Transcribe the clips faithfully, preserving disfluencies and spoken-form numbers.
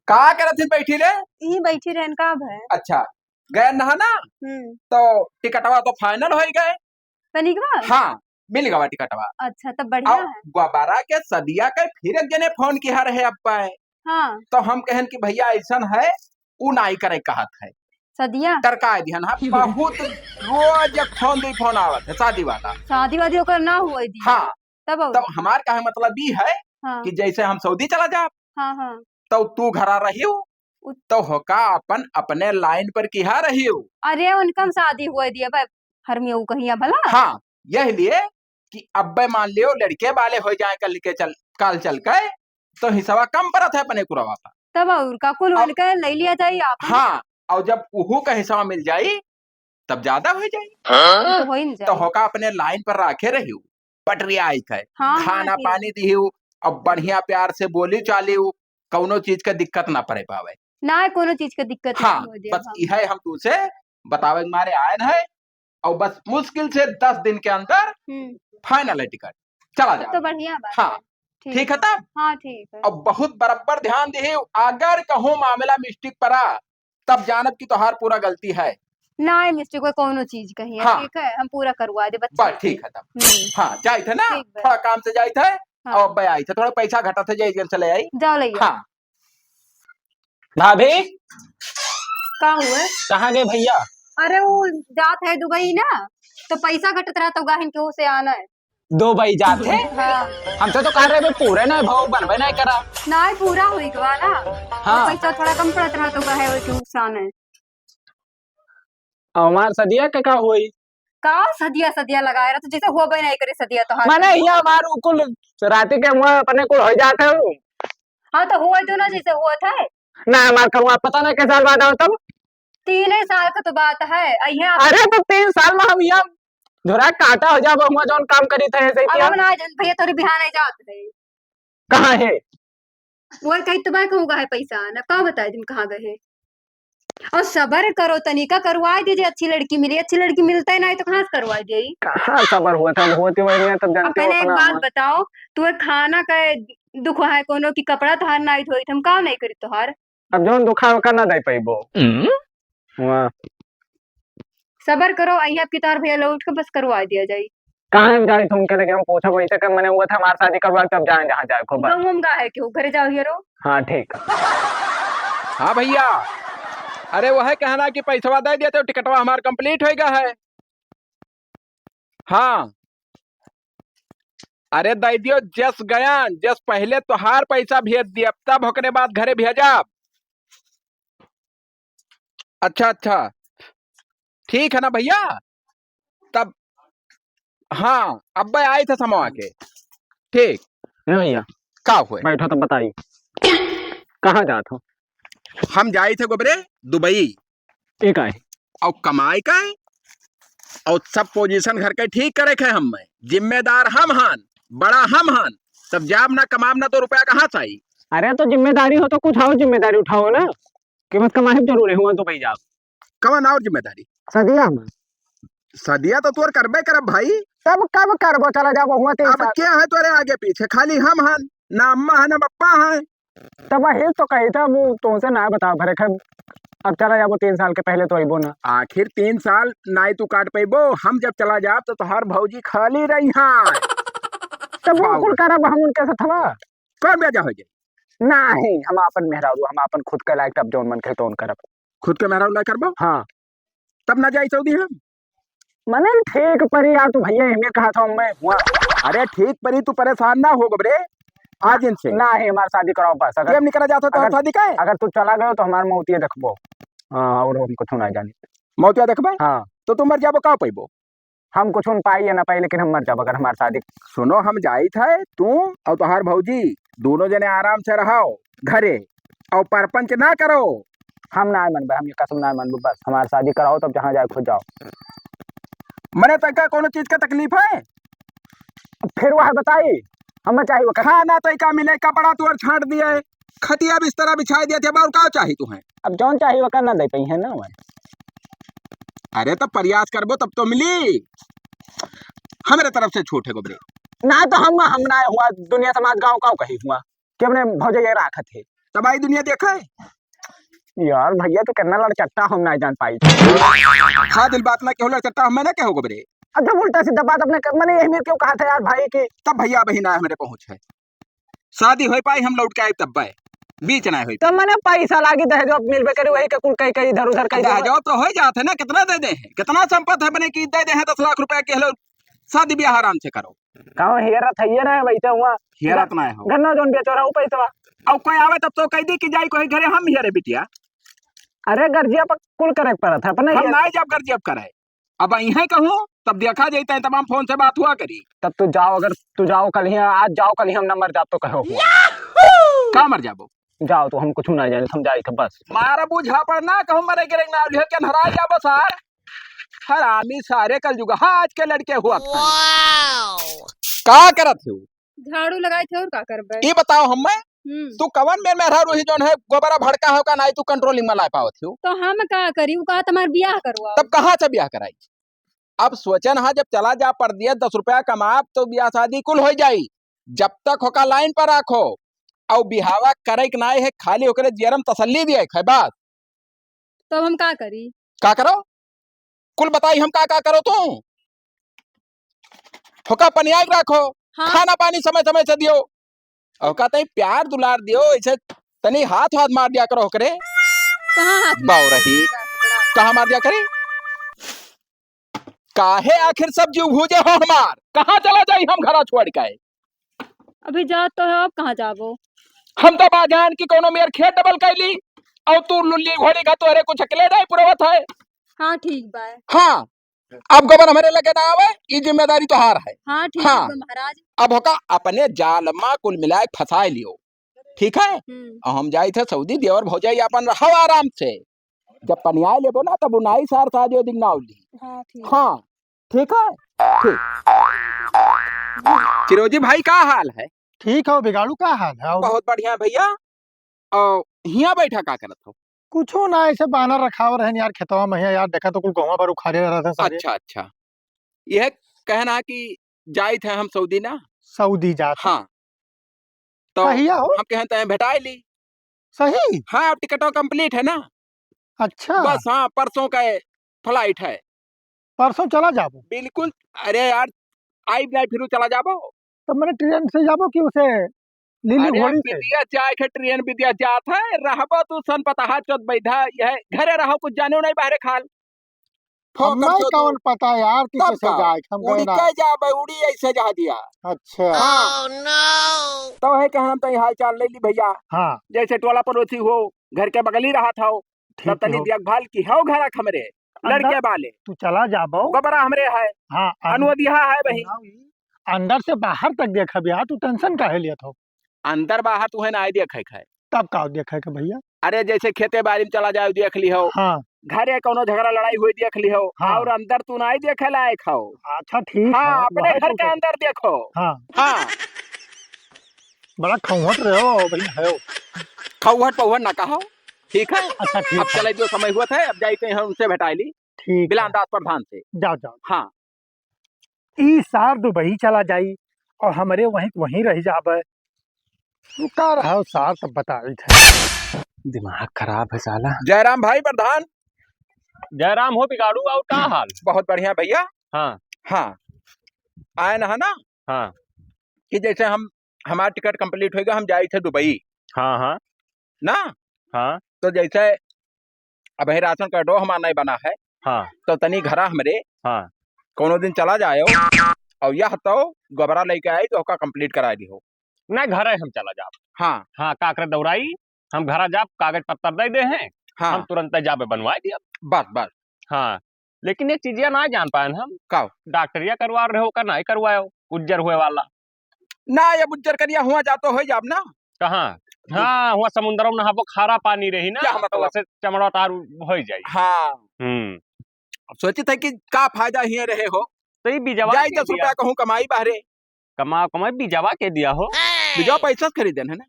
का करत ही बैठी रे? यहीं बैठी रहन का भय? अच्छा, गए नहा ना? हम्म। तो टिकटवा तो final होइ गए। तनिकवा? हाँ, मिल गवा टिकटवा। अच्छा, तब बढ़िया अब है। गोबरा के सदिया के फिर एक जने फोन किहा रहे अब्बे। हाँ। तो हम कहन कि भैया ऐसन है, उ नाई करे कहत है। सदिया? टरकाए दिहन, हाँ, बहुत रोज एक फोन, दुई फोन आवत है, शादी वाला। शादी वादी ओकर ना हुए दिया। हाँ। तब और? तब हमार कहे मतलब ई है हाँ। कि जैसे हम सऊदी चला जाब, हाँ, हाँ। तो तू घरा रहियो, उ- तो होका अपन अपने line पर किहा रहियो। अरे, उनका हम शादी हुए दिया भाई, हरमिया उ कहिया भला? हाँ, यह लिए कि अब्बे मान लियो लड़के वाले हो जाए कल के चल, काल चल के, तो हिस्सा कम परत है अपने कुरवा पर। तब और का, कुल अब उनके ले लिया जाई आप। हाँ, और जब उहू का हिस्सा मिल जाई, तब ज्यादा हो जाई। हाँ। तो हो ही न तो जाई। होका अपने line पर राखे रहियो, पटरिया आई के, हाँ, हाँ, खाना ठीक। पानी दिहियो, अब बढ़िया प्यार से बोली चालियो, कौनो चीज का दिक्कत ना पड़े पावे। ना, कोनो चीज का दिक्कत हाँ, नहीं हो जाए, बस हाँ। इहे हम तुसे बतावे के मारे आयन है, और बस मुश्किल से दस दिन के अंदर हम्म। Final है टिकट, चला तब जा। तो बढ़िया बात हाँ, है। ठीक। ठीक है तब? हाँ, ठीक है। अब बहुत बराबर ध्यान दिहियो, अगर कहूँ मामला mistake पड़ा, तब जानब कि तोहार पूरा गलती है। ना, mistake कोई कौनो चीज कहीं है, हाँ। ठीक है, हम पूरा करवा दे बच्चे बस, के। ठीक है तब। हम्म। हाँ, जाइत है ना, ठीक बा। थोड़ा काम से जाइत है, हाँ। और अब्बे आइत है, थोड़ा पैसा घटा थे, जाइत है, चले आई। जाओ ले आओ। हाँ। भाभी, का हुआ? कहाँ गए भैया? अरे, वो जात है दुबई ना, तो पैसा घटत रहा, तो गाहिन के उसे आना है। दुबई जात है? हाँ। हम तो, तो कह रहे, पूरे नहीं भाव बनबे नहीं करा। नहीं, पूरा हुई गवा ना। हाँ। पैसा थोड़ा कम पड़त रहा, तो गाहे हुई के उसे आना है। और हमार सदिया के का होई? का सदिया, सदिया लगाए रहा, तो जैसे होबे नहीं करे सदिया तोहार। माने, यहाँ हमार उ कुल राती के हुआ अपने कुल हो जात है उ। हाँ, तो हुआ तो ना जैसे हुआ था। ना, हमार करुआ पता नहीं कैसा बात हो तब। तीन ही साल का तो बात है, अइहे आप। अरे, तो तीन साल में हम यहाँ धुरा काटा हो जाब, हुआ जौन काम करी थे, ऐसे ही अब किया। हम ना जान भैया, तोरे बिहान ही जात है। कहाँ है? वही कही तो भाई कहूँ गए पैसा, ना का बताए दिन कहाँ गए। और सबर करो, तनिका करवाए दीजिए, अच्छी लड़की मिली, अच्छी लड़की मिलता ही नहीं तो कहाँ से करवाए दे? कहाँ सबर हुआ था, होती वही नहीं, तब अब जानते हो पहले एक अपना बात हुआ। बताओ, तुम्हें खाना का दुख है कोनो की कपड़ा तोहार नहीं धोई, हम का नहीं करी तोहार? अब जौन दुख है ओकर ना दे पाइबो। हम्म। वाह। सबर करो, अइहे आपकी तोहार भैया लौट के बस करवा दिया जाई। कहाँ हम जाई तुमके लगे, हम पूछब वैसे कर मने हुआ था हमार शादी करवा तब जाए जहाँ जाए खूब। गाँव में का है कि वो घरे जाओ हीरो। हाँ, ठीक। हाँ भैया, अरे वह कहना कि पैसवा दे दिया तो टिकटवा हमार complete होइगा है। हाँ, अरे दे दियो जस गयान, जस पहले तोहार पैसा भेज दिया, तब ओकरे बाद घरे भेजा। अच्छा, अच्छा, ठीक है ना भैया? तब हाँ, अब्बे आई थे समवा के। ठीक। ए भैया, का हुए? बैठो तो बताई। कहाँ जात हो? हम जाई थे गोबरे दुबई। ए काहे? और कमाई का, और सब position घर के ठीक करे के हम में। जिम्मेदार हम हन, बड़ा हम हन। तब जाब ना कमाब ना तो रुपया कहाँ से आई? अरे तो जिम्मेदारी हो तो कुछ और जिम्मेदारी उठाओ ना। कि बस कमाई जरूरी हुआ दुबई जाब। कवन और जिम्मेदारी? सदिया में। सदिया तो तोर करबे करब भाई। तब कब करबो, चला जाबो हुआ तीन अब साल। क्या है तोरे आगे पीछे? खाली हम हन, ना अम्मा है, ना पप्पा है। तब वही तो कही था, वो तुमसे ना बताओ भरे खैर, अब चला जाबो तीन साल के पहले तो अइबो ना। आखिर तीन साल नाई तू काट पैबो, हम जब चला जाब तो तोहार भौजी खाली रही हाँ। तब वो बाबू। कुल करब हम उनके साथ हवा। कौन बेजा हो जाए? नहीं, हम आपन मेहरारू, हम आपन खुद के लायक तब जौन मन कहे तौन करब। खुद के मेहरारू लायक करबो? हाँ। तब ना जाई सऊदी हम। मने ठीक परी यार, तू भैया हमें कहा था मैं हुआ। अरे ठीक परी, तू परेशान ना हो गोबरे, आज इनसे। ना है, हमार शादी कराओ बस। अगर ये हम निकला जाता तो अगर, शादी का है? अगर तू चला गयो तो हमार मौतिया देखबो। हाँ, और हम कुछ ना जानी। मौतिया देखबे? हाँ। तो तू मर जाबो, का पैबो? हम कुछ न पाई या ना पाई, लेकिन हम मर जाब अगर हमार शादी। सुनो, हम जाइत है, तू और तोहार भौजी दोनों जने आराम से रहो घरे, और परपंच ना करो। हम ना मनबे, हम ये कसम ना मनबे, बस हमार शादी कराओ, तब जहाँ जाए खुद जाओ। मने तैका कोनो चीज का तकलीफ है? फिर वह बताई, हमें चाहिए वो खाना तैका मिले, कपड़ा तुअर छांट दिए, खटिया बिस्तरा बिछाई दिए थे, और का चाही तुहें? अब जौन चाही वो करना दे पई है ना भाई। अरे तो प्रयास करबो तब तो मिली। हमरे तरफ से छूट है गोबरे। ना तो हम, हम ना हुआ, दुनिया समाज गाँव का कही हुआ कि अपने भौजैया राखत है। तब आई दुनिया देखे। यार भैया, तू कितना लड़चट्टा, हम ना जान पाई। हाँ, दिल बात ना केहू लड़चट्टा, हम ना केहू गोबरे। अच्छा, उल्टा सीधा बात अपने क-, मने यही में क्यों कहा था यार भाई कि तब भैया अबही ना हमरे पहुँच है। शादी होई पाई, हम लौट के आइब तब्बे। बीच ना होई तो पाई। मने पैसा लागी, दहेजो मिलबे करी, वही के कुल कई कई इधर उधर कई दहेजो तो होई जात है ना, कितना दे दे हैं, कितना संपत्ति है बने कि दे दे हैं दस लाख रुपया के, लो शादी ब्याह आराम से करो। कहाँ हेरत है ये ना, वैसे हुआ। हेरत ना हो। गन्ना जौन बेचो रहा, वो पैसवा। अब कोई आवे तब तो कह दी कि जाई कोई घरे, हम हेरे बिटिया। अरे गर्जिया पर कुल करे के पड़त है अपने हम ये। ना जब गर्जिया करे। अब इहें कहूँ, तब देखा जइते हैं, तमाम फोन से बात हुआ करी। तब तू जाओ, अगर तू जाओ कल ही, आज जाओ कल ही, हम ना मर जाब तो कहो हुआ। का मर जाबो? जाओ तो हम कुछ ना जाने, हम जाई थे बस। मारा बुझा पर ना कहूँ मरे गिरे ना लिहो के नहरा जाबो सार। हरामी सारे कलजुग, हाँ, आज के लड़के हुआ खान। का करत हो? झाड़ू लगाई थे और का करबे? ई बताओ हमें, हम्म। तू कवन मेर मेहरारू ही जौन है गोबरा भड़का हो का नाई तू controlling में ला पावत हो? तो हम का करी? उ कहा तुम्हार बियाह करवाओ। तब कहाँ से बियाह कराई? अब सोचन हा जब चला जा परदेस दस रुपया कमाब तो बियाह शादी कुल हो जाई। जब तक होका line पर रखो, और बिहावा करे के नाई है, खाली ओकरे जियरम तसल्ली दिए है बस। तब हम का करी? का करो? कुल बताई हम का का करो तू? होका पनियाई के रखो, हाँ। खाना पानी समय समय से दियो। और का तई प्यार दुलार दियो, ऐसे तनी हाथ वाथ मार दिया करो ओकरे। कहाँ हाथ मार बावरही। दिया? कहाँ मार दिया करे? काहे आखिर सब जीव भूजे हो हमार? कहाँ चला जाई हम घरा छोड़ के? अभी जात तो है, अब कहाँ जाबो? हम तो बाजान की कोनो मेर खेत double कैली, और तू लुल्ली घोड़ी का तोहरे कुछ अकेले नहीं पुरवत है। हाँ, ठीक बा। हाँ, अब गोबर हमरे लगे ना आवे, ई जिम्मेदारी तोहार है। हाँ, ठीक हाँ। बा महाराज। अब होका अपने जाल मा कुल मिलाए फंसाए लियो, ठीक है? हम्म। और हम जाई थे सऊदी, देवर भौजाई अपन रहो आराम से। जब पनियाए लेबो ना, तब उनाई सार शादी दिन ना उली। हाँ, ठीक। हाँ, ठीक है? ठीक। चिरोजी भाई, का हाल है? ठीक हो बिगाड़ू, का हाल है? बहुत बढ़िया भैया। और हियाँ बैठा का करत हो? कुछो ना, ऐसे बानर रखाव रहन यार खेतवा में, हियाँ यार देखा तो कुल गहुआ पर उखाड़े रहत है सारे। अच्छा, अच्छा। यह कहना कि जाइत है हम सऊदी ना? सऊदी जात है। हाँ। तो कहिया हो? हम कहन तय भेटाए ली। सही? हाँ, अब टिकटवा complete है ना। अच्छा। बस, हाँ, परसों का flight है। परसों चला जाबो? बिल्कुल। अरे यार, आइब ना फिर चला जाबो। तो मने train से जाबो कि उसे लीली अरे, घोड़ी से? विदेश जाए के train विदेश जात है, रहबो तू सन पतहा चोद बैठा, यह घरे रहो, कुछ जाने नहीं बाहरे खाल। फोकट हमें चोद कौन पता यार कि तब कैसे का? जाए, हम उड़ी गए ना। के जाबे, उड़ी ऐसे जा दिया। अच्छा। हाँ। Oh, no! तो है कि हम तो ये हाल चाल ले ली भैया। हाँ। जैसे टोला पड़ोसी हो, घर के बगल ही रहा था, ठीक तब तनी हो। देखभाल की हो घर हमरे, अंदर लड़के वाले। तू चला जाबो। गोबरा हमरे है। हाँ, अन-, अनुदिहा है बही। अंदर से बाहर तक देखब यार, तू tension काहे लियत हो? अंदर बाहर तू है ना, आई देखे खाए। तब का देखे के भैया? अरे जैसे खेते बाड़ी में चला जाओ, देख ली हो। हाँ। घरे कौनो झगड़ा लड़ाई हुई, देख ली हो। हाँ। और अंदर तू ना देखे लायक हो। अच्छा, ठीक हाँ, है, अपने वही घर तो के अंदर देखो। हाँ। हाँ। बड़ा खौहट रहे हो, बड़ी है हो। खौहट पौहट ना कहो, ठीक है? अच्छा, ठीक अब है। चले जो समय हुआ था, अब जाइते हैं उनसे भेटाई ली। ठीक बिलान है। दास प्रधान से। जाओ, जाओ। हाँ। ई सार दुबई चला जाई और हमरे वहीं, वहीं रह जाबे। तू का रहा सार तब बताई थे। दिमाग खराब है साला। जयराम भाई प्रधान। जयराम हो बिगाड़ू, और का हाल? बहुत बढ़िया भैया। हाँ। हाँ। आए ना है ना? हाँ। कि जैसे हम, हमार टिकट complete होइगा, हम जाई थे दुबई। हाँ, हाँ। ना? हाँ। तो जैसे अबहीं राशन कार्डो हमार नहीं बना है, हाँ। तो तनी घरा हमरे हाँ। कौनो दिन चला जायो, और यह तो गोबरा लेके आई तो ओका complete कराई दिहो। नहीं, घरे हम चला जाब। हाँ। हाँ, काकरे दौड़ाई, हम घरा जाब, कागज पत्तर दे दे हैं, हाँ। हम तुरंत जाबे बनवाई दिया। बस, बस। हाँ, लेकिन एक चीजिया ना जान पाएन हम। का? डॉक्टरिया करवा रहे हो का नहीं करवायो, उज्जर हुए वाला? ना, ये उज्जर करिया हुआ जातो हो जाब ना। कहाँ? हाँ, हुआ समुंदर में नहाबो, खारा पानी रही ना, क्या तो मतलब? वैसे चमड़ा तार हो जाई। हाँ। हम्म। अब सोचित है कि का फायदा हिये रहे हो। तो ये बिजवा जाई के दस रुपया दिया। कहूँ कमाई बाहरे। कमाओ, कमाई, बिजवा के दिया हो। बिजवा पैसा से खरीदन है ना।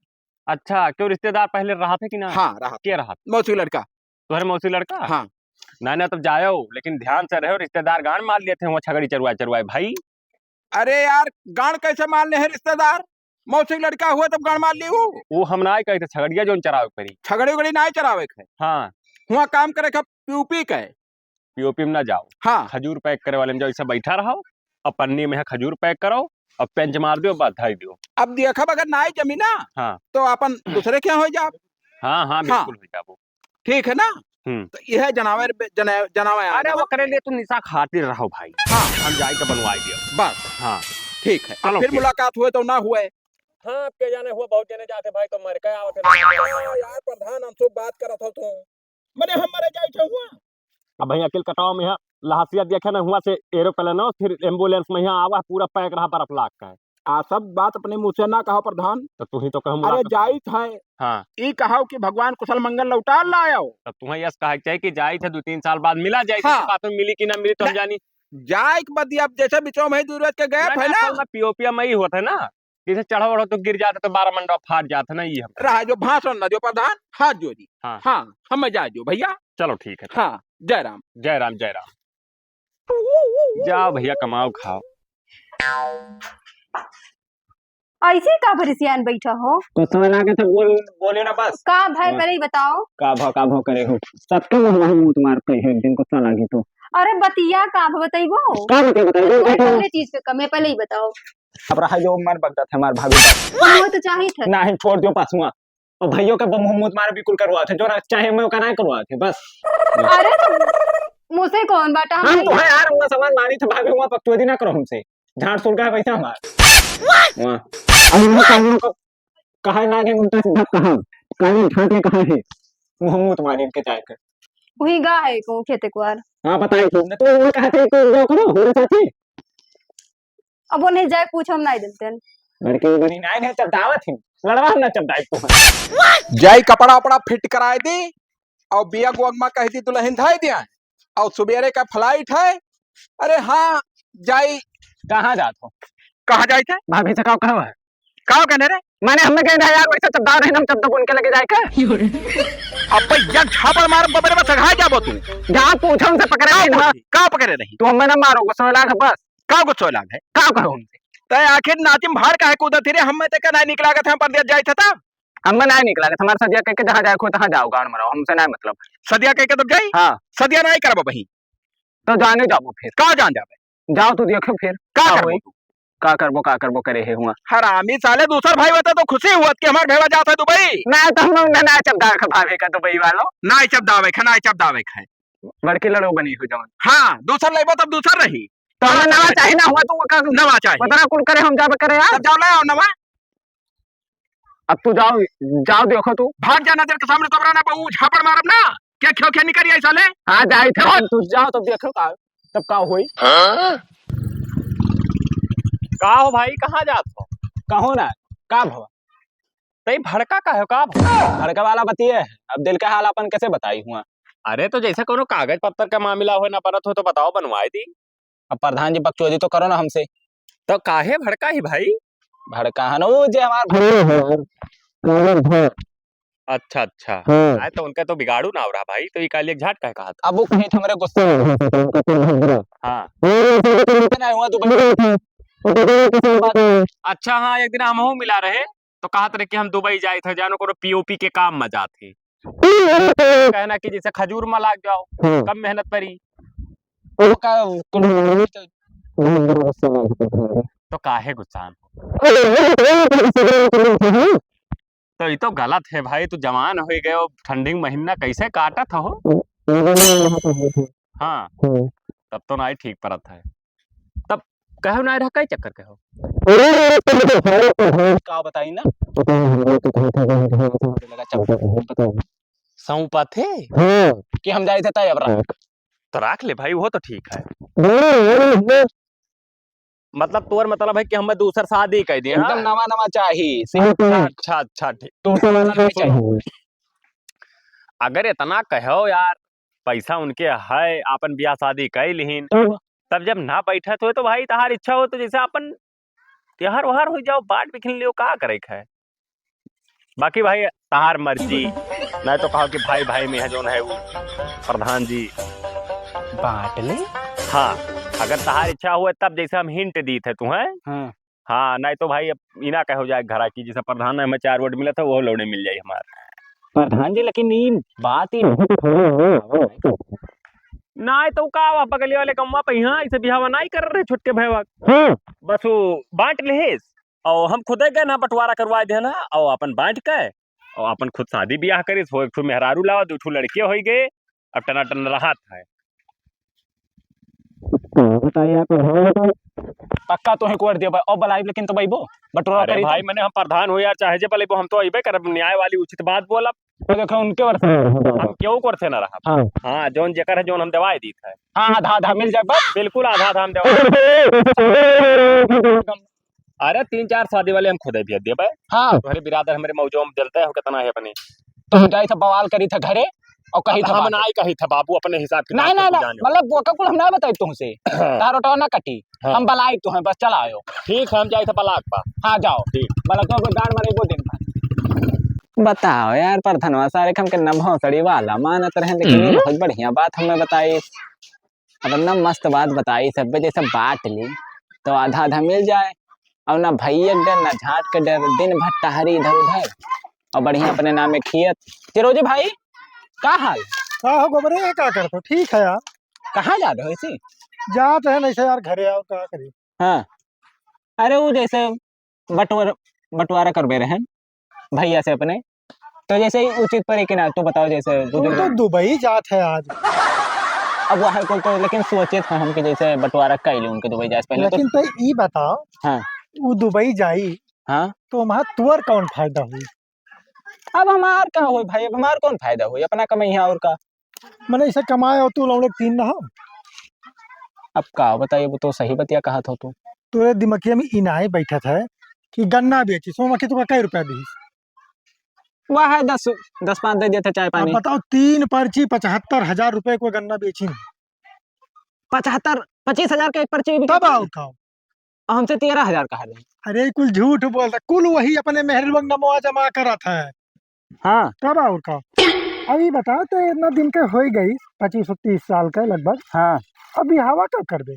अच्छा, क्यों रिश्तेदार पहले रहा थे कि ना? हाँ, रहा के था। रहा था? मौसी लड़का। तुम्हारे मौसी लड़का? हाँ। ना, ना, तब जायो, लेकिन ध्यान से रहो, रिश्तेदार गांड मार लिए थे वहाँ छगड़ी चरवाए, चरवाए भाई। अरे यार, गांड कैसे मार ले हैं रिश्तेदार? मौसी के लड़का हुआ तब गाड़ मार ली हूँ। वो हम ना कहे थे, छगड़िया जौन चरावे के परी। छगड़ी उगड़ी ना चरावे के है। हाँ। हुआ काम करे के पीओपी के। पीओपी में ना जाओ। हाँ। खजूर पैक करे वाले में जाओ, ऐसे बैठा रहो और पन्नी में है खजूर पैक करो और पेंच मार दो, बस धर दो। अब देखब अगर ना आई जमी ना, हाँ। तो अपन दूसरे के यहाँ हो जाब। हाँ, हाँ, हाँ। बिल्कुल हो जाबो। ठीक है ना? हम्म। तो यह जनावर बे-, जना-, जनावर आ अरे, गया। वो करे लिए तू निशा खातिर रहो भाई। हाँ। हम जाए के बनवाई दियो। बस। हाँ। ठीक है। अब चलो, फिर फिर। मुलाकात हुए तो ना हुए। हाँ, अब के जाने हुआ, बहुत जने जाते भाई तो मर के आवत है। हाँ, यार प्रधान, हम सब बात करत हो तू। मने हम मरे जाए थे हुआ। अब भाई अकेल कटाव में है, लहसिया देखे ना हुआ से एरोप्लेन हो, फिर एम्बुलेंस में यहाँ आवा, पूरा पैक रहा बर्फ लाग का है। आ सब बात अपने मुँह से ना कहो प्रधान। तो तू ही तो कहो अरे मुलाकात। जाइत है। हाँ। ई कहो कि भगवान कुशल मंगल लौटा लायो। तब तुम्हें यस कहे के चाहिए कि जाइत है, दो तीन साल बाद मिला जाए, हाँ। बात में मिली कि ना मिली तो हम ना, जानी। जाए के बाद अब जैसे बिचवा में दूर के गए ना, है ना, ना। असल में पीओपिया में ही होत है ना, जैसे चढ़ो बढ़ो तो गिर जाते तो बारह मंडवा फाट जाते ना, ये हम रहा जो भाषण ना जो प्रधान, हाथ जोड़ी। हाँ। हाँ, हम जा जो भैया। चलो ठीक है। हाँ, जय राम। जय राम, जय राम। जाओ भैया, कमाओ खाओ। ऐसे का परेशान बैठा हो? कुछ समय लागे तो बोल, बोले ना बस। का भाई, हाँ। पहले ही बताओ। का भाव, का भाव करे हो? सबके मुँह में मुँह तुम्हार कही है, एक दिन गुस्सा लागे तो। अरे बतिया का भाव बताइबो? का बतिया बताइबो? तुम्हारे बैठो। कौने चीज के कमी है, पहले ही बताओ। अब रहा जो मन बगदत है हमार भाभी का। वो तो चाहित है। नहीं, छोड़ दियो पासुआ। और भइयो के मुँह मुँह मारे बिल्कुल करवात है, जो ना चाहे मैं ओका ना करवात है, बस। अरे तो मुझसे कौन बाटा हम हम नहीं तो है यार, उनका सामान मारी था भाभी, हुआ पकचोदी ना करो हमसे। झाड़ सुलगा है पैसा हमार। वाह। अब उन्हें कानून को कहा ना कि उल्टा सीधा कहा, कानून ठाट के कहा है, मुँह मुँह तुम्हारे इनके जाए कर। वही गा है को खेते कुआर। हाँ, बताई तो। तो वो कहा थे कि जो करो, हो रहा चाची। अब वो नहीं जाए, पूछो, हम नहीं देते हैं। लड़के बनी नहीं, नहीं चमदावत ही। लड़वा हम ना चमदाई तो। जाई कपड़ा उपड़ा फिट कराए दी, और बिया गोंग मा कह दी दुल्हन धाई दिया, और सुबेरे का फ्लाइट है। अरे हाँ, जाई। कहाँ जात हो? कहाँ जाई थे? भाभी से का कहो है? का कहने रे? माने हमें कहीं रहा यार, वैसे चमदाव रहे, हम चमदाव उनके लगे जाए के। अब यार झापड़ मार बबरे में सघा जाबो तू। जा पूछो उनसे पकड़े का नहीं ना। पूछी? का पकड़े नहीं? तू हमें ना मारो, गुस्सा लाग बस। का गुस्सा लाग है? का कहो उनसे? तय आखिर नाचिम भाड़ काहे कूदत ही रे? हमें ते का नहीं निकला गत, हम परदेस जाइत है तब। हमें नहीं निकला गत, हमारे सदिया कह के जहाँ जाए खो तहाँ जाओ, गाँव में रहो, हमसे नहीं मतलब। सदिया कह के तब जाई? हाँ। सदिया नहीं करबो बही। तो जाने जाबो फिर। का जान जाबे? जाओ तू देखो फिर। का का करबो होई? तू? का करबो, का करबो करे है हुआ। हरामी साले, दूसर भाई होता तो खुशी हुआ कि हमार भैया जात है दुबई। ना तो हम ना, ना चमदार का भाभी का दुबई वालों। ना चमदावे खा, ना चमदावे खा। बड़की लड़ो बनी हो जाओ। हाँ, दूसर लेबो तब दूसर रही। तो हमें नवा चाही ना हुआ, तू का नवा चाही। पता ना कुल करे, हम जाबे करे यार। तब जाओ ले आओ नवा। अब तू जाओ, जाओ देखो तू। भाग जा नजर के सामने, तोबरा ना बहू झापड़ मारब ना। क्या ख्यो ख्या निकल आई साले? हाँ, जाई थे, चल। तू जाओ तब देखो का, तब का होई। हाँ? का हो भाई, कहाँ जात हो? कहो ना, का भवा? तई भड़का का हो, का भवा? भड़का वाला बतिये है, अब दिल का हाल अपन कैसे बताई हुआ? अरे तो जैसे कोनो कागज पत्तर का मामला हो ना बनत हो तो बताओ, बनवाई दी। अब प्रधान जी बकचोदी तो करो ना हमसे। तो काहे भड़का ही भाई? भड़का है ना वो जे हमार भड़का है यार, कागज है। अच्छा, अच्छा। हाँ। आए तो उनका तो बिगाड़ू ना हो रहा भाई, तो ये कालिया झाट काहे कहा था? अब वो कहीं तो हमरे गुस्से में हो सकता है, उनका तो बहुत बुरा। हाँ। और ये सब तो उनका ना हुआ, तो बंद हो गया। वो तो दोनों किसी बात है। अच्छा, हाँ, एक दिन हमहू मिला रहे, तो कहत रहे कि हम दुबई जाए थे, जानो कोनो पीओपी के काम में जात ही। कहना कि जैसे खजूर में लाग जाओ, हाँ। कम मेहनत परी। वो का, कुल मिला के तो बहुत बुरा गुस्सा लग गया था। तो काहे गुस्सा? अरे, अरे, अरे, अरे, अरे, अरे, अरे, तो ये तो गलत है भाई, तू जवान हो गए हो, ठंडी के महीना कैसे काटत हो? अरे, अरे, अरे, अरे, हाँ। हाँ। तब तो ना ही ठीक परत है। तब कहो ना रहा, कई चक्कर के हो? अरे, अरे, अरे, अरे, अरे, अरे, का बताई ना? पता नहीं, हम लोग तो कहीं थे, कहीं थे, कहीं थे। लगा चक्कर। पता नहीं। सौंपत है? हाँ। कि हम जाए थे तय अब राख। हाँ। तो राख ले भाई, वो तो ठीक है। नहीं, नहीं, नहीं। मतलब तोर मतलब है कि हमें दूसर शादी कर दिए, एकदम हाँ? नवा नवा चाही, सिंपल। अच्छा, अच्छा, अच्छा, ठीक। टूटे वाला नहीं चाहिए। अगर इतना कहो यार, पैसा उनके है, आपन बियाह शादी कर लिहिन, तब? तब जब ना बैठत हो तो भाई तहार इच्छा हो तो जैसे आपन त्योहार वहार हो जाओ, बाट बिखिन लियो, का करे के है? बाकी भाई तहार मर्जी, नहीं तो कहो कि भाई भाई में है जौन है वो प्रधान जी। बांट ले। हाँ, अगर तहार इच्छा हुए तब जैसे हम हिंट दी थे तुम्हें, हाँ। हाँ, नाहीं तो भाई, अब ई ना कहो जाए घरा की, जैसे प्रधान में चार वोट मिलत है, वो लौड़े मिल जाई हमार। प्रधान जी, लेकिन ई बात ही नहीं। नाहीं तो का हुआ, बगलिया वाले गम्मा पे यहाँ ऐसे बिहावा नाहीं कर रहे छोटके भैया। हाँ। बस वो बांट लेहेस, और हम खुदे गए ना बंटवारा करवा दे ना, और अपन बांट के, और अपन खुद शादी ब्याह करिस, हो एक ठो मेहरारू लावा, दो ठो लड़के हो गए, अब टनाटन रहत है। का बताई आप, हाँ। पक्का तोहे कोर देबे, अब बलाइब लेकिन तो बइबो, बंटवारा अरे करी भाई, तो। मने हम प्रधान हो यार, चाहे जे बलाइबो, हम तो अइबे करब, न्याय वाली उचित बात बोलब। तो देखो, उनके ओर से हम केहू कोर से ना रहब। हाँ। हाँ, जौन जेकर है, जौन हम देवाई दीत है। हाँ, आधा आधा मिल जाए बस। बिल्कुल आधा आधा हम देवाई। अरे, तीन चार शादी वाले हम खुदे भेज देबे। हाँ। तोहरे बिरादर हमरे मौजो में जलते हो कितना है अपने। तो हम जाई था बवाल करी था घरे और कही अब था हम बात। नाहीं कही था बाबू, अपने हिसाब किताब नाहीं, से नाहीं, तू नाहीं, जाने। मतलब वो का कुल हम ना बताई तुमसे। हाँ। तार ओटवा ना कटी। हाँ। हम बलाई तो हैं, बस चला आयो। ठीक है, हम जाई था बलाक बा। हाँ, जाओ। ठीक। बलाक तो गाड़ मारे वो दिन भर। बताओ यार, प्रधानवा सारे के हमके न भौसड़ी वाला मानत रहे, लेकिन ये हम्म। बहुत बढ़िया बात हमें बताई। अब ना मस्त बात बताई, सब जैसे बांट ली तो आधा आधा मिल जाए, और ना भैया के डर ना झाट के डर, दिन भर टहरी इधर उधर और बढ़िया अपने नाम में खियत। चिरोजी भाई, का हाल? का हो गोबरे, ये का करत हो? ठीक है यार। कहाँ जा रहे हो ऐसे? जात है नहीं से यार घरे, और का करी? हाँ, अरे वो जैसे बंटवार-, बंटवारा करबे रहे भैया से अपने, तो जैसे ही उचित परे कि ना, तू बताओ, जैसे तू बुजुर्ग तो दुबई जात है आज। अब वह कुल तो लेकिन सोचे थे हम कि जैसे बंटवारा कर ले उनके दुबई जाए से पहले तो। लेकिन तो ई बताओ, हाँ। वो दुबई जाई, हाँ। तो वहाँ तोर कौन फायदा हुई? अब हमार का होई भाई, अब हमार कौन फायदा होई, अपना कमाई है और का। मने इसे कमाए हो तू लौड़े तीन ना हो। अब का बताइए, वो तो सही बतिया कहा था तू। तोरे दिमकिया में इनाए बैठा था कि गन्ना बेची, सो मखी तुका कई रुपया दी? वह है दस, दस पाँच दे देते चाय अब पानी। बताओ, तीन पर्ची पचहत्तर हजार रुपए को गन्ना बेची नहीं। पचहत्तर, पच्चीस हजार के एक पर्ची बिकी तब थी। और का? और हमसे तेरह हजार कहा रहे। अरे, कुल झूठ बोलता, कुल वही अपने मेहरबंग नमवा जमा करत है। हाँ। तब और का? अब ये बताओ, तो इतना दिन के हो ही गई, पच्चीस तीस साल के लगभग। हाँ। अब बिहावा कब करबे?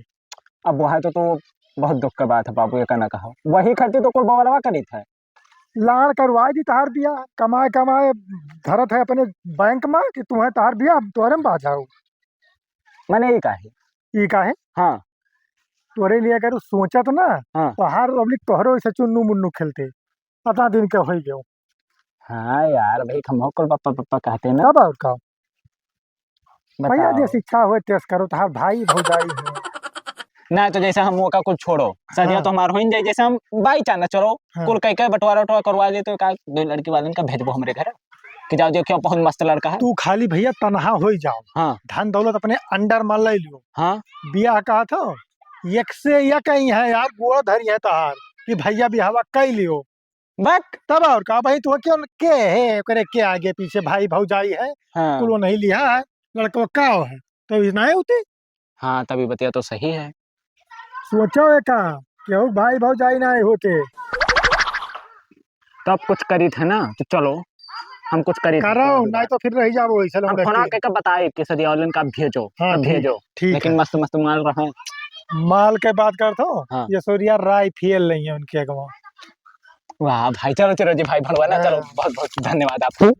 अब वह तो, तो बहुत दुख का बात है बाबू, ये का ना कहो, वही खातिर तो कुल बवरवा करीत है। लाड़ करवाई दी तहार बिया, कमाए कमाए धरत है अपने बैंक में कि तुम्हें तहार बिया, हम तोहरे में बाझाऊ। मने ई काहे? ई काहे? हाँ। तोरे लिए अगर उ सोचत ना, हाँ। तोहार अबली तोहरो ऐसे चुन्नू मुन्नू खेलते, पता दिन के होई गयो। हाँ यार, भाई, हम हो कुल पप्पा पप्पा कहते ना। तब और का? बताओ। भैया, जे शिक्षा होए, तेस करो, तोहार भाई भौजाई हो। ना, तो जैसे हम ओका कुछ छोड़ो, सदिया हाँ। तो हमार होइन जाई, जैसे हम by chance चलो, हाँ। कुल कह के बंटवारा उटवारा करवा दे, तो का दो लड़की वालन का भेजबो हमरे घर, कि जाओ, देखियो, बहुत मस्त लड़का है। तू खाली भैया तनहा होई जाओ। हाँ। धन दौलत अपने under में ले लियो। हाँ। बियाह कहा था, एक से एक ही है यार, गोड़ धरी है तहार, कि भैया बियाहवा कई लियो। बक। तब और का भाई, तू क्यों के है, ओकरे के आगे पीछे भाई भौजाई है, हाँ। कुल नहीं लिया है, लड़का का है, तो ये नहीं होते। हाँ, तभी बतिया तो सही है। सोचो एका, केहू भाई भौजाई ना होते। तब कुछ करी थे ना, तो चलो, हम कुछ करी थे, करो, कोई नहीं बात। तो फिर रह जाओ वैसे हम लौंडे फोन के। आके का बताए कि सदिया वालन का भेजो, हाँ, तो ठीक, भेजो, ठीक लेकिन है। मस्त मस्त माल रहे। माल के बात करत हो, हाँ। ये सूर्या राय फेल नहीं है उनके अगवा। वाह भाई, चलो, चलो जी भाई, भड़वा ना, चलो, हाँ। बहुत बहुत धन्यवाद आपको।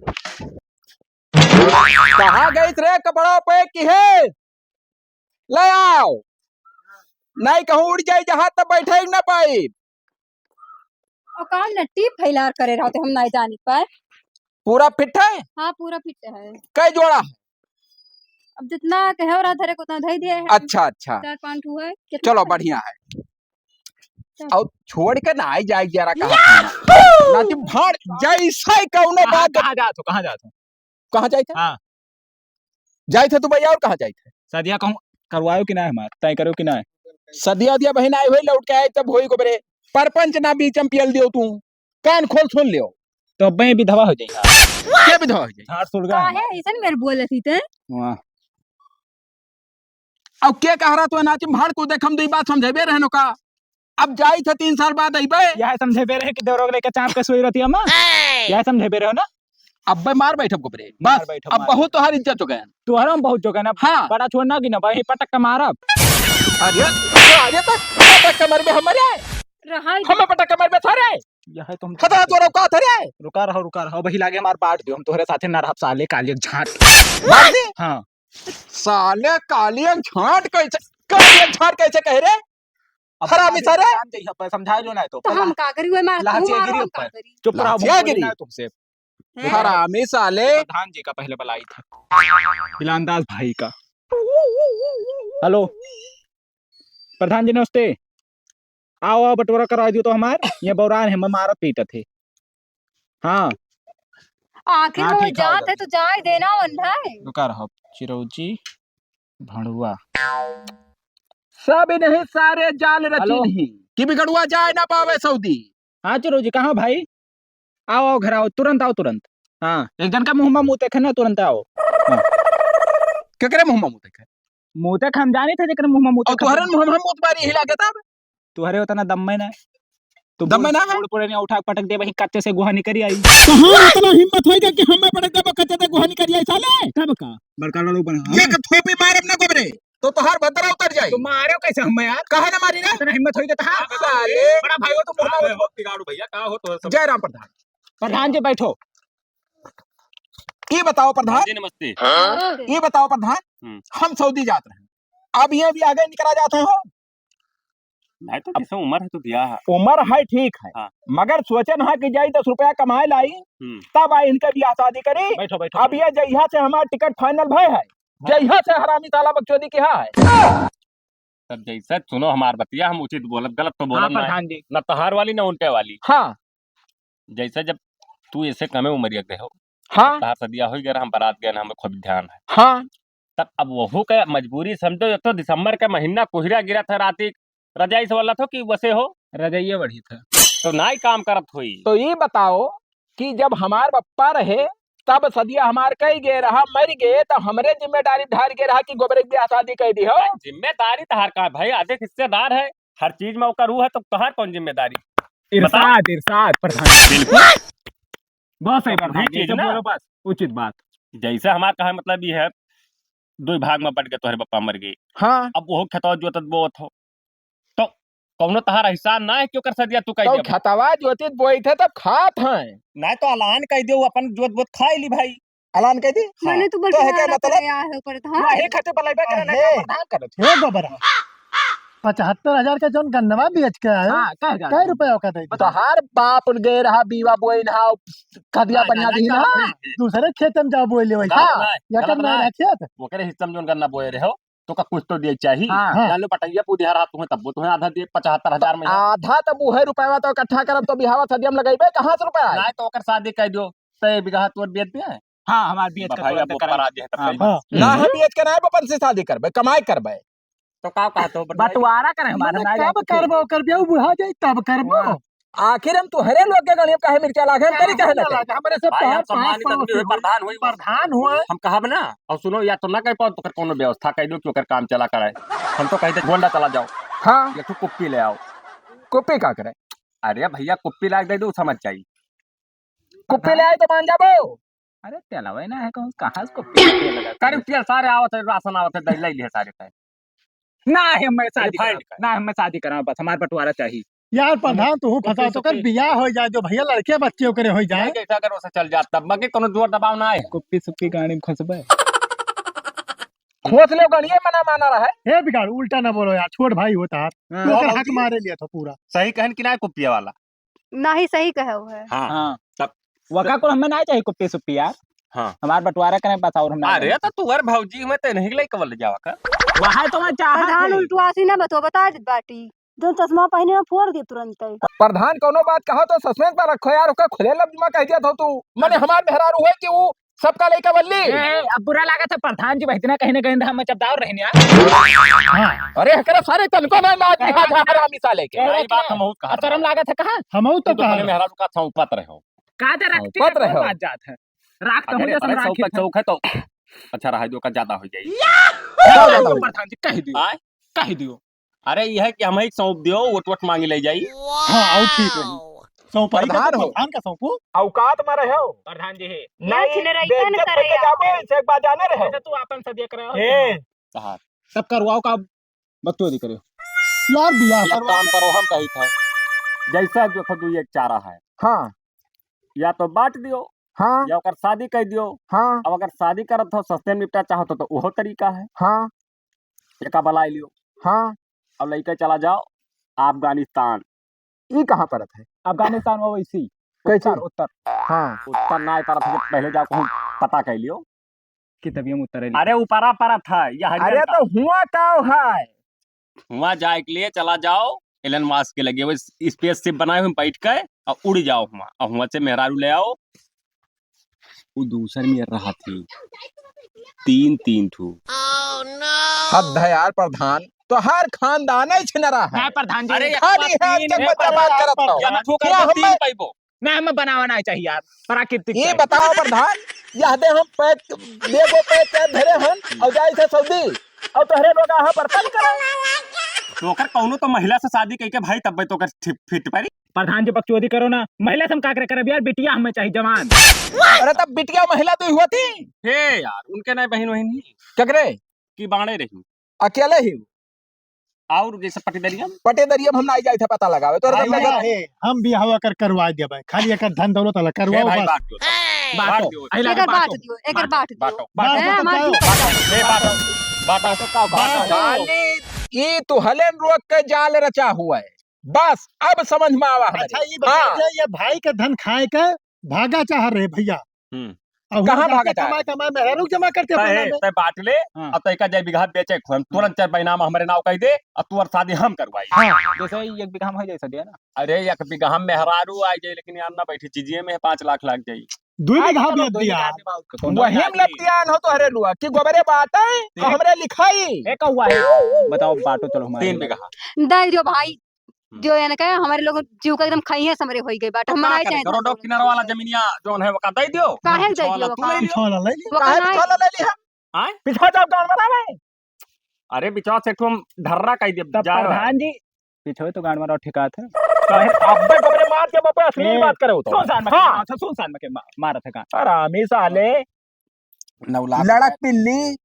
कहाँ गई रे कपड़ा पे की है? ले आओ, नहीं कहूँ उड़ जाई जहाँ तब बैठे ही ना पाई। और काम नट्टी फैलार करे रहते, हम नहीं जानी पाए। पूरा फिट है? हाँ, पूरा फिट है। कई जोड़ा? अब जितना कहे रहा धरे को उतना धई दिए है। अच्छा, अच्छा। चार पाँच ठो है। कितना चलो, है? बढ़िया है। चल। और छोड़ के ना आई जाए जरा कहा था ना। ना कि भाड़ जैसे कौनो हाँ, बात। कहाँ जात हो, कहाँ जात हो? कहाँ जाइत है? हाँ। जाइत है दुबई और कहाँ जाइत है? सदिया कहूँ करवायो कि ना हमार, तय करो कि ना? सदिया दिया बहिन आए हुए लौट के आए तब होई गोबरे। परपंच ना बीच में पियल दियो तू। कान खोल सुन लियो। तो अब्बे विधवा हो जाई। के विधवा हो जाई? झाड़ सुलगा है। काहे ऐसन मेरे बोलत ही ते? वाह। अब के कह रहा तो नाचिम भाड़ को देख, हम दुई बात समझेबे रहनो का? अब जाई थे तीन साल बाद अइबे। यह समझेबे रहे कि देवरोग लेके चाप के सोई रहती अम्मा। यह समझेबे रहो ना? अब्बे मार बैठब गोबरे। मार बस, बैठब, अब मार बहुत बैठब। तोहार इज्जत हो गया। तोहरा हम बहुत जोगे ना। हाँ। बड़ा छोड़ ना गिना, वही पटक के मारब। अरे, अरे तो पटक के मरबे हमरे। रहा ही हमें पटक के मरबे सारे। यह है तुम। खतरा तोर औकात है रे। रुका रहो, रुका रहो, वही लागे हमार बाट दियो, हम तोहरे साथे ना रहब साले कालिया झांट। मार दे। हाँ। साले कालिया झांट कैसे, कालिया झांट कैसे कहे रे? अब हरामी सारे। जान जइहा पर समझाए जो ना तो तो पहला हम का करी, वो मार, लहचिया तू मारो, गिरी हम का ऊपर। करी? चुप रहो, लहचिया बोली गिरी। ना तुमसे। हैं? हरामी साले। प्रधान जी का पहले बुलाई था। बिलानदास भाई का। हेलो। प्रधान जी नमस्ते। आओ, आओ, बंटवारा करवा दियो तो हमार। ये बौरान है, मैं मारत पीटत है। हाँ। आखिर हाँ, वो ठीक है, जात है तो जाए देना वन्ना है। रुका रहो, चिरौजी भड़ुआ। सब इन्हीं सारे जाल हेलो। रचिन ही कि बिगड़ुआ जाए ना पावे सऊदी। हाँ चिरौजी, कहाँ भाई? आओ, आओ, घर आओ, तुरंत आओ, तुरंत। हाँ, एक जन का मुँह मा मुँह देखे ना, तुरंत आओ। हाँ। केकरे मुँह मा मुँह देखे? मुँह देख हम जानी थे जेकरे मुँह मा मुँह और देखे। तुहरे मुँह मा मुँह बारी ही लागे तब? तुहरे उतना दम में ना। तू दम में ना है? बूढ़ पुराने उठा के पटक दे, वही कच्चे से गुहा निकरी आई। कहाँ इतना हिम्मत होइगा कि हमें पटक देबो, कच्चे से गुहा निकरी आई साले? तब का? बड़का लड़ू बना। ये के थोपी मारब ना गोबरे, तो तोहार भद्रा उतर जाई। तो मारो कैसे हमें यार? काहे ना मारी रे? इतना हिम्मत होइगा तो हाँ। साले। बड़ा भाई हो तो मुँह हाँ, में हो, बिगाड़ू भैया, का हो तो सब? जय राम प्रधान। प्रधान जी बैठो। ये बताओ प्रधान। जी नमस्ते। हाँ? ये बताओ प्रधान, हम्म। हम सऊदी जात रहे, अब ये भी आगे निकला जात है हो? नहीं तो अब जैसे उम्र है तो ब्याह है। उम्र है ठीक है, हाँ। मगर सोचन हा कि जाई दस रुपया कमाए लाई, हम्म। तब आई इनके ब्याह शादी करी। बैठो, बैठो। अब ये जइहा से हमार टिकट final भय है, हाँ। जइहा से हरामी साला बकचोदी किहा है। तब जैसे सुनो हमार बतिया, हम उचित बोलब, गलत तो बोलब हाँ, ना। प्रधान जी। ना तोहार वाली, ना उनके वाली। हाँ। जैसे जब तू ऐसे कमे उमरिया के हो, हाँ। तोहार सदिया हो गया, हम बारात गए ना, हमें खुद ध्यान है। हाँ। तब अब वहू के मजबूरी समझो, एक तो दिसंबर के महीना कुहरा गिरा था, राती रजाई से वाला थो कि वसे हो? रजाइये बढ़ी था। तो ना ही काम करत होई। तो ये बताओ, कि जब हमार बप्पा रहे, तब सदिया हमार कई गे रहा, मर गे, तो हमरे जिम्मेदारी धार गे रहा कि गोबरे के ब्याह शादी कई दी हो। भाई, जिम्मेदारी तहार का भाई, अधिक हिस्सेदार है, हर चीज में ओकर ऊ है, तो तहार कौन जिम्मेदारी? इरशाद, बताओ। इरशाद, प्रधान। बिल्कुल। बहुत सही, प्रधान ये जी, चीज तो ना। बोलो बस, उचित बात। जैसे हमार कहा मतलब ये है, दो भाग में बट गए, तोहरे बप्पा मर गए। हाँ। अब वो खेतवा जोतत बोत हो, तो कौनो तहार एहसान ना है कि ओकर सदिया तू कह तो दे। खेतवा जोतित बोइत है तब खात हैं। नहीं तो अलान कह दे, वो अपन जोत बोत खाई ली भाई। अलान कह दी? हाँ। मैंने तो तो है क्या बंटवारा मतलब? करे आए हो प्रधान। वही खातिर बलैबे करे ना, अहे। का प्रधान करत हो? हे गोबरा, पचहत्तर हजार के जौन गन्नवा बेच के आए हो, हाँ, कह जा। कै रुपया का दे दे? तोहार बाप उन गए रहा बीवा बोई ना, खदिया नहीं, बनिया नहीं, दी ना। नहीं, नहीं। दूसरे खेत में जाओ बोई ले वही। हाँ। नहीं, या गलत कर ना ना। रहा खेत? ओकरे हिस्सा में जौन गन्ना बोए रहे हो, तो का कुछ तो दिए चाहिए। हाँ। हाँ। जान लो, पटैया पूरी हरा तुम्हें, तब वो तुम्हें आधा दिए, पचहत्तर हजार में है। आधा तब उहे रुपया तो इकट्ठा करब, तो बिहावा सदिया में लगइबे, कहाँ से रुपया आई? नहीं, तो ओकर शादी कह दियो, तय बीघा तोर बेच दिया है। हाँ, हमार बेच के बताइए, तोर अब के ऊपर कराई। आ जाए, तब हाँ, कहीं। बस। ना है, बेच के ना है, अपन से शादी करबे, कमाई करबे। तो का कहत हो, बताइए। बंटवारा करे हमारे, मने ना कब जाए करबो, करबे, उ बुढ़ा जाई, तब करबो। हाँ। आखिर हम तोहरे लोग के गले में काहे मिर्चा लागे, हम करी काहे ना करी? हमरे सब भाई, हम तोहार सम्मानित पास आदमी हुए, पड़ोसी प्रधान हुए। प्रधान हुए। हम कहब ना, और सुनो, या तो ना कह पाओ, तो फिर कोनो व्यवस्था कह दो कि ओकर काम चला कराए। हम तो कहते गोंडा चला जाओ। हाँ। एक ठो कुप्पी ले आओ। कुप्पी का करे? अरे भैया, कुप्पी लाके दे दो, समझ जाई। कुप्पी ले आए तो मान जाबो। अरे तेलवे ना है, कहूँ कहाँ से कुप्पी ले लगा? अरे तेल सारे आवत है, राशन आवत है, दे ले लिए सारे पे। ना है, मैं शादी रिफाइंड कराऊँ, का। ना है, मैं शादी कराऊँ, बस हमार बंटवारा चाहिए। यार प्रधान, तू फंसा तो कर बियाह हो जाए, जो भैया लड़के बच्चे ओकरे हो जाए। जैसा अगर उसे चल जात तब, बाकी कोनो जोर दबाव ना आए। कुप्पी सुप्पी गाड़ी में खोसबे। खोस ले गाड़िए मना माना रहे। हे बिगाड़, उल्टा ना बोलो यार, छोट भाई होता है। हाँ। तू ओकर हक मारे लिया था पूरा। सही कहन कि ना कुप्पिया वाला? नाही, सही कहे वो है। हाँ। हाँ। तब वका को हमें ना चाहिए कुप्पी सुप्पी यार। हाँ। हमार बंटवारा करे बस और हम ना अरे, जाने। तो तू और भौजी में ते नहीं ले कवल जावा का? वहाँ तो मैं चाहत प्रधान है। उल्टवासी ना बतो, बता दे बाटी। जो चश्मा पहने में फोड़ दे तुरंत ही। प्रधान कोनो बात कहा तो सस्पेंस पर रखो यार, ओका खुले लफ्ज में कह दिया था तू। मने हमार मेहरारू है कि वो सबका लइका बल्ली। ए, अब बुरा लागत है, प्रधान जी बहतना कहने गए रहा, मैं जब दावर रहने आ। हाँ। अरे, एकरा सारे तनको ना लाज लिहाज है, हरामी साले के। ए, यही बात हम बहुत कहा शर्म लागत है, कहाँ? हम तो तू तो कहा। अपने मेहरारू का सौंपत रहे हो। का दे रखती सौंपत है, रहे हो। बात जात है। राख तो अगर मुझे इतने समझा सौंपत के चौक है तो अच्छा रहा, जो का ज्यादा हो जाए। क्या ज्यादा हो जाए? प्रधान जी कह दियो। आय? कह दियो। अरे, यह है कि हम ही सौंप दियो, वोट वोट मांगी ले जाई। हाँ, आओ ठीक रही। सौंप आई प्रधान तो हो। प्रधान का सौंपू। औकात में रहे हो। प्रधान जी है। नहीं, नहीं, छिने रही बेइज्जत ना करे करके यार। जाबो, इसे एक बार जाने रहे हो। अच्छा, तू आपन सदिया करे हो। ए। तहार। तब करवाओ का बकचोदी करे हो। यार बियाह एक करवा काम करो, हम कही था। जैसा देखो, दुई एक चारा है। हाँ। या तो बाँट दियो, हाँ। या ओकर शादी कइ दियो। हाँ। अब अगर शादी करत हो, सस्ते में निपटा चाहत हो, तो उहो तरीका है। हाँ। एका बलाइ लियो। हाँ। अब लइके चला जाओ अफगानिस्तान। ई कहाँ परत है? अफगानिस्तान में वैसी। कैसे? उत्तर, उत्तर। हाँ। उत्तर ना परत है, पहले जाओ कहूँ पता कइ लियो। कि तभी हम उत्तर है। अरे, ऊपरा परत है, यह अरे, तो हुआ का है? हुआ जाए के लिए चला जाओ, एलन मस्क के लगे, वो spaceship बनाए हुए, बैठ के और उड़ जाओ हुआ, और हुआ से मेहरारू ले आओ। वो दूसर में रहा थी, तीन, तीन ठू। हद है यार प्रधान, तोहार खानदान ही छिनरा है। नहीं प्रधान जी। अरे, एक खाली बात है, तीन आजकल है, बदमाश करत हो। एक ठो कर हुआ दो, तीन हमें पाइबो। ना, हमें बनावा ना चाहिए यार, प्राकृतिक ये चाहिए। बताओ प्रधान, यह दे हम पैक, बेगो पैक कर धरे हन और जाई थे सऊदी, और तोहरे लोग यहाँ पर तंग करे। तो ओकर कौनो तो महिला से शादी कइके भाई, तब तो ओकर ठीक फिट पड़ी। प्रधान जी बकचोदी करो ना, महिला से हम का करे करब यार, बिटिया हमें चाहिए जवान। अरे तब बिटिया महिला तो ही होती। हे यार, उनके नहीं बहन वहन ही। ककरे? कि बाणे रही। अकेले ही। और जैसे पटेदरिया? पटेदरिया में हम ना जाए थे पता लगावे। तो भाई, हम बियाह कर करवा देबे, खाली एकर धन दौलत अलग करवाओ, ए भाई, बस। बाँट दो, बाँट बाँट दो। दो। अहिला एकर बाँट बाँटो। दियो, एकर बाँट दियो। बाँटो, बाँटो। ए, बाँटो। ए, बाँटो। बाँटो, बाँटो। बाँटो। बाँटो, बाँटो। ये तो हलेन रोक के जाल रचा हुआ है। बस, अब समझ में आवा हमरे। अच्छा, ये बताइए, हाँ। ये भाई के धन खाए के भागा चाह रहे भैया। हम्म। और कहाँ हुआ भागा जाके चाह कमाए, रहे? कमाए, मेहरारू जमा करते तय, बना में। तय बाँट ले, हाँ। अब तय का जाए बीघा बेचे, हम तुरंत चार बैनामा हमरे नाव कह दे, और तुअर शादी हम करवाई। हाँ, जैसे ही एक बीघा में हो जाए, सदिया ना। अरे, एक बीघा में मेहरारू आ जाए, लेकिन यार ना बैठी चीजिए में पाँच लाख लाग जाई। दुई हाँ, बीघा चलो, बेच दुई दिया। बीघा में बात करो। वही में लपटियान हो तोहरे लुआ कि गोबरे बात है, तीन। हमरे लिखाई। ए, कौआ है। बताओ, बाँटो, चलो, हमारे तीन बीघा। दे दियो भाई, हम्म। जो है ना, कहे, हमारे लोग जीव का एकदम खइहे समरे होई गई बात। तो हम का मनाई करे? चाहे तो रोडो किनारे वाला जमीनिया जौन है, ओका दे दियो। काहे दे पिछवाला दियो तू ओका? ले लियो। पिछवाला ले लियो। ओका काहे नहीं। पिछवाला ले लिया? आय? पिछवा जाओ, गाँव में रहे। अरे, बिचवा से एक ठो हम ढर्रा कह दिए, तब जाए। प्रधान जी, पिछवे तो गाँव में रहो, ठेकात है। अबे, अबे मार के बापे अश्लील ए, बात करे हो तो। सुनसान में हाँ। के मार, सुनसान में के मार, मारत है कान। हरामी साले। नौ लाख लड़क रुपए। पिल्ली।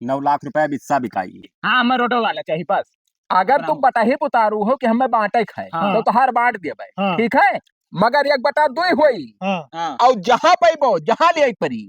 नौ लाख रुपया बिस्सा बिकाई। हाँ, हमें रोडो वाला चाहिए बस। अगर तुम बताओ। बटही उतारू हो कि हमें बाँटे खाए, हाँ। तो तोहार बाँट देबे, हाँ। ठीक है? मगर एक बटा दुई होई। हाँ। हाँ। और जहाँ पैबो, जहाँ ले आई परी।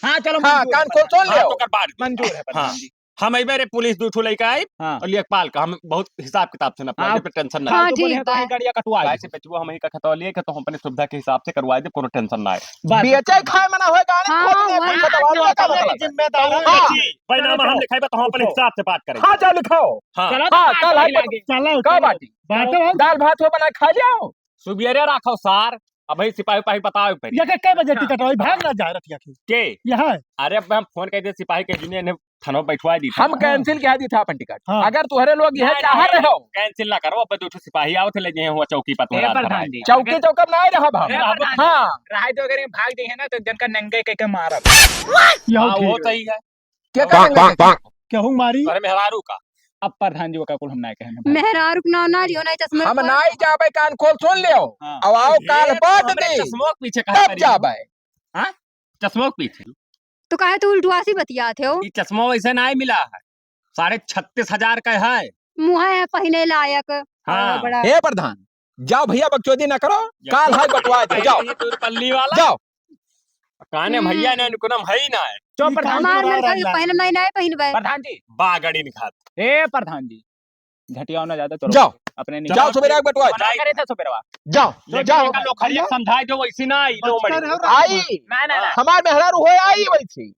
हाँ, चलो, हाँ, मंजूर है कान खोल प्रधान। सुन हाँ, लियो। तो कर बाँट दे। मंजूर है प्रधान हाँ। जी। हम अइबे रे पुलिस दू ठो लइके आई हाँ। और लेखपाल का हम बहुत हिसाब किताब से नपवा हाँ। लेबे, tension ना। हाँ, फालतू बोले ठीक हैं तो बा। वहीं गाड़िया कटवा दे। वैसे बेचबो हम ही का खतवा लिए के तो हम अपने सुविधा के हिसाब से करवा दे, कोनो tension ना है। बस। बेचे खाए मना होए, गाड़ी हाँ, खोल दे, वही। कुछ खतवा हाँ, लेगा चलो, मतलब। जिम्मेदार हाँ। है। जी, भाई, नाम चलो। हम लिखाई बा, तो हम अपने हिसाब से बात करेंगे। हाँ, जाओ लिखाओ। हाँ। चलो, का, तो काल है बाँटो। चलो, का चलो। बाटी? बाँटो। दाल भात हो बनाए खा जाओ। सुबेरे रखो सार, अबही सिपाही उपाही बताओ पहले। ये के कै बजे हाँ। टिकट होई? भाग ना जाए रतिया के। के? यहाँ। अरे अब हम फोन कइ दे सिपाही के, जिन्हें इन्हें थाना बैठवा दी। हम हाँ। cancel कह दी था अपन टिकट। हाँ। अगर तुहरे लोग यह नहीं, चाह नहीं, रहे हो। Cancel ना करो, अब दो ठो सिपाही आओ थे, ले जाए हुआ चौकी पर ए तुम्हारा प्रधान जी। चौकी अगर चौकब ना रहा भाग। ए प्रधान जी। हाँ। रहा तो अगर ये भाग जाइए ना तो जनका नंगे कह के मारब। यहो हाँ, वो ठीक तो है। ही है। के का नंगे कह के? केहू मारी? अरे मेहरारू का। अब प्रधान जी का कुल हम ना कहें भाई। मेहरारू के नाव ना लियो, ना चश्मा हम ना जाबे, कान खोल सुन लियो। हाँ। अब आओ ए, काल तो बाँट हमरे दे। चश्मो के पीछे काहे तब पड़ी हो? जाबे। हाँ? चश्मो के पीछे। तो काहे तू उल्टवासी बतियात हो? ई चश्मो वैसे ना मिला है। साढ़े छत्तीस हजार का है। मुँह है पहिने लायक। हाँ। बड़ा। हे प्रधान, जाओ भैया, बकचोदी ना करो, या काल तो है बटवा दे, जाओ। ये दूरपल्ली वाला। जाओ। काने हम्म। भैया ने अनुकुनम है ही ना है। चुप प्रधान जी, हमार मन हमारा कल लाल। पहले नहीं, नहीं पहिनबे। प्रधान जी। बागड़ी निखात। ए प्रधान जी, झटियाओ ना ज्यादा, चलो। जाओ। अपने जाओ, निकाल। सुबेरा एक बटवा। मना करे थे सुबेरवा। जाओ, तो जाओ। इनका लोग खड़ी समझाए दो, वैसी ना आई, दो बचकर मरी। है, आई। ना, ना, ना। हमार मेहरारू होए आई वैसी।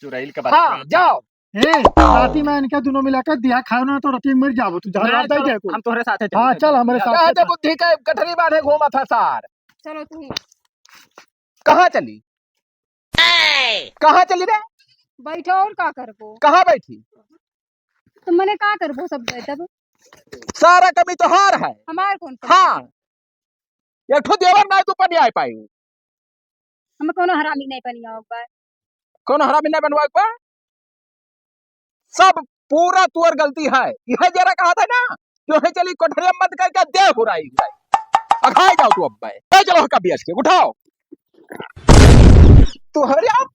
चुड़ैल के हाँ, बच्चा। जाओ। ए, राती में इनके दोनों मिला के दिया खाओ ना तो राती में मर जाबो, तू जहर नहीं, रात दे चलो, दे को। हम तोहरे साथे चलते हाँ, हैं। चल, हमरे साथ जाते चल। बुद्धि के गठरी बांधे घूमा था सार। चलो तू। कहाँ चली? कहाँ चली रे? बैठो और का करबो? कहाँ बैठी? तो मने का करबो सब बैठब? सारा कमी तोहार है। हमार कौन कमी? हाँ। एक ठो देवर ना तू पनियाए पाई। हमें कोनो हरामी नहीं पनियाओ बा। कोनो हरामी नहीं बनवाए बा? सब पूरा तोर गलती है। यह जरा कहा था ना, जो है चली कोठरिया मत करके दे हुराई हुराई। अघाई जाओ तू अब बे। ए चलो का बियास के उठाओ। तू हरिया